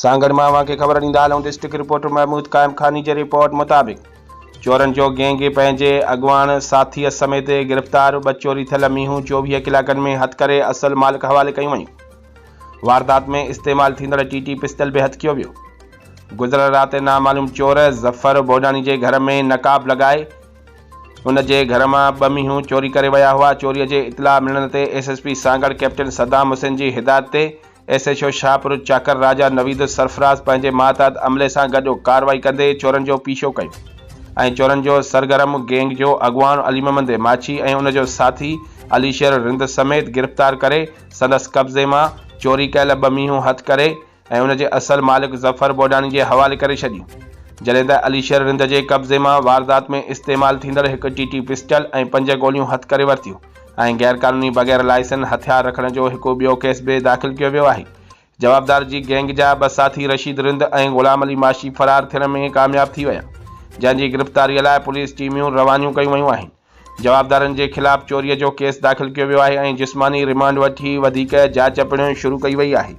سانگهڙ مان اوهان کي خبر ڏيندا هلون ڊسٽرڪٽ رپورٽر محمود قائم خاني جي رپورٽ مطابق چورن جو گينگ پنهنجي اڳواڻ ساٿيء سميت گرفتار، ٻه چوري ٿيل مينهون 24 ڪلاڪن ۾ هٿ ڪري اصل مالڪ حوالي ڪيون ويون، واردات ۾ استعمال ٿيندڙ ٽي ٽي پستل به هٿ ڪيو ويو. گذريل رات نامعلوم چور ظفر بوڏاڻي جي گهر ۾ نقاب لڳائي ان جي گهر مان ٻه مينهون چوري ڪري ويا هئا، چوري جي اطلاع ملڻ تي S S P Sanghar captain Saddam Hussain جي هدايت تي S H O Shahpur Chakar Raja Naveed Sarfraz پنهنجي ماتحت عملي سان گڏ ڪارروائي ڪندي چورن جو پيڇو ڪيو ۽ چورن جو سرگرم گينگ جو اڳواڻ علي محمد ماڇي ۽ ان جو ساٿي علي شير رند سميت گرفتار ڪري سندس قبضي مان چوري ڪيل ٻه مينهون هٿ ڪري ۽ ان جي اصل مالڪ ظفر بوڏاڻي جي حوالي ڪري ڇڏيون جڏهن ته علي شير رند جي قبضي مان واردات ۾ استعمال ٿيندڙ هڪ ٽي ٽي پسٽل ۽ پنج گوليون هٿ ڪري ورتيون. ۽ غيرقانوني بغير لائسن هٿيار رکڻ جو هڪ ٻيو ڪيس به داخل ڪيو ويو آهي. جوابدار جي گينگ جا ٻه ساٿي رشيد رند ۽ غلام علي ماشي فرار ٿيڻ ۾ ڪامياب ٿي ويا، جنهن جي گرفتاري لاء پوليس ٽيميون روانيون ڪيون ويون آهن. جوابدارن جي خلاف چوري جو ڪيس داخل ڪيو ويو آهي ۽ جسماني رمانڊ وٺي وڌيڪ جاچ پڻ شروع ڪئي وئي آهي.